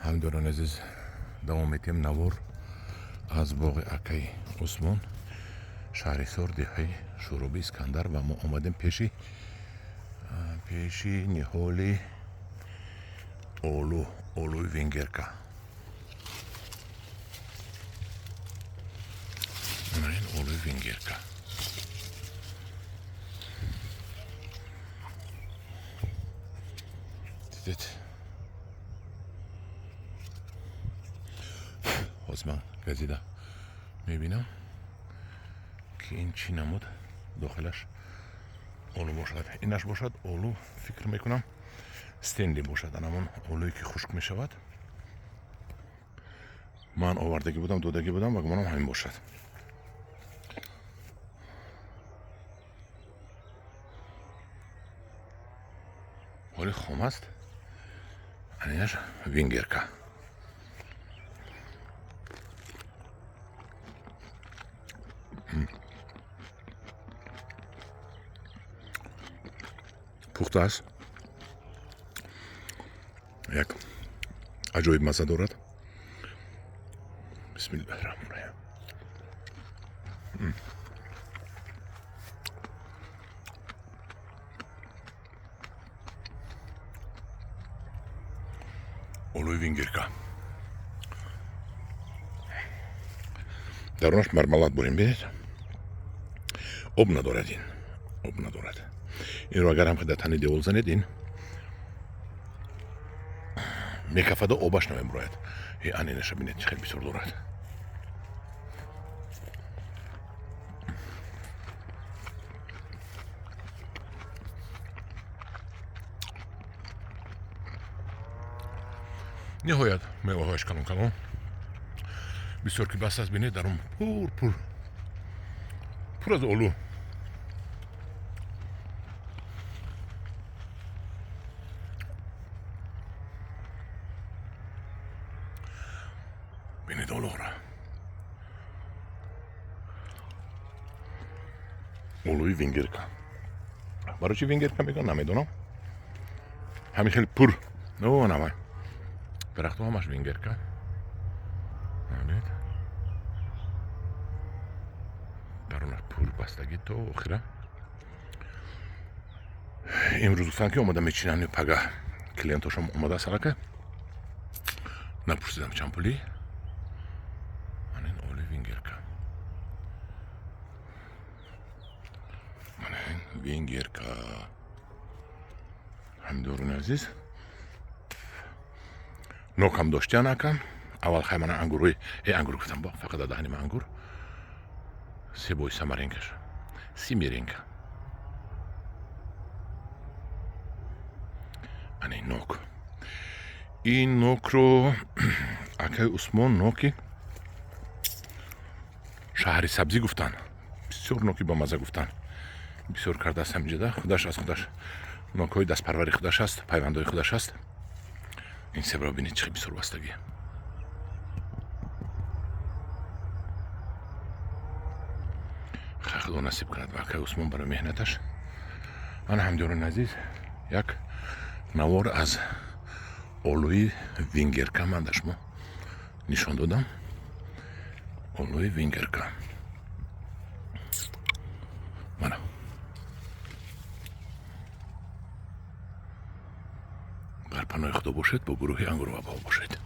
Ҳамдорони азиз, давом метиҳем навор аз боғи акаи Усмон, шаҳри Ҳисор, деҳаи Шӯроби Искандар, ва мо омадем пеши ниҳоли олу, олуи венгерка. Мана ин олуи венгерка. Дидед, ҳозир ман газида мебинам, ки ин чӣ намуд дохилаш олу бошад. Инаш бошад олу, фикр мекунам, Стенли бошад, анамон олуе ки хушк мешавад. Ман овардагӣ будам, додагӣ будам ва гумонам ҳамин бошад. Ҳоли хом аст. Анинаш венгерка. Пухта аст, як аҷоиб мазза дорад. Бисмиллаҳи раҳмони раҳим. Олуи венгерка, дарунаш мармалад бурем. Бинед, об надорад, ин об надорад. Инро агар ҳам дар тани девол занед, ин мекафаду обаш намебурояд. Ан инаша бинед, чӣ хел бисёр дорад. Ниҳоят меваҳояш калон калон, бисёр ки бас аст. Бинед, дарун пур пур пур аз олу. Бинед олуро, олуи венгерка. Барои чи венгерка мегӯянд, намедонам. Ҳамин хеле пур намай дарахтҳо ҳамаш венгерка. Бинед, дарунаш пур бастагӣ то охира. Имрӯз гуфтанд, ки омода мечинанд, пага клиентошам омодааст. Аллакай напурсидам, чанд пулӣ. Ман ин оли венгерка, мана ин венгерка. Ҳамдорони азиз, нокам доштиян акам. Аввал хай мана ангурҳои ангур гуфтам, бо фақат дар даҳани ман ангур. Себои самаренкаш, симеренка. Ана ин нок. Ин нокро акаи Усмон ноки шаҳри сабзӣ гуфтанд. Бисёр ноки бамаза гуфтанд, бисёр кардааст ҳаминҷода. Худаш аз худаш нокҳои дастпарвари худаш аст, пайвандҳои худаш аст. Ин себро бинед, чӣ бисёр бастагӣ. Худо насиб кунад ба акаи Усмон барои меҳнаташ. Ана, ҳамдиёрони азиз, як навор аз олӯи венгерка ман дар шумо нишон додам. Олӯи венгерка, мана. Дар паноҳи Худо бошед, бо гурӯҳи Ангурвабо бошед.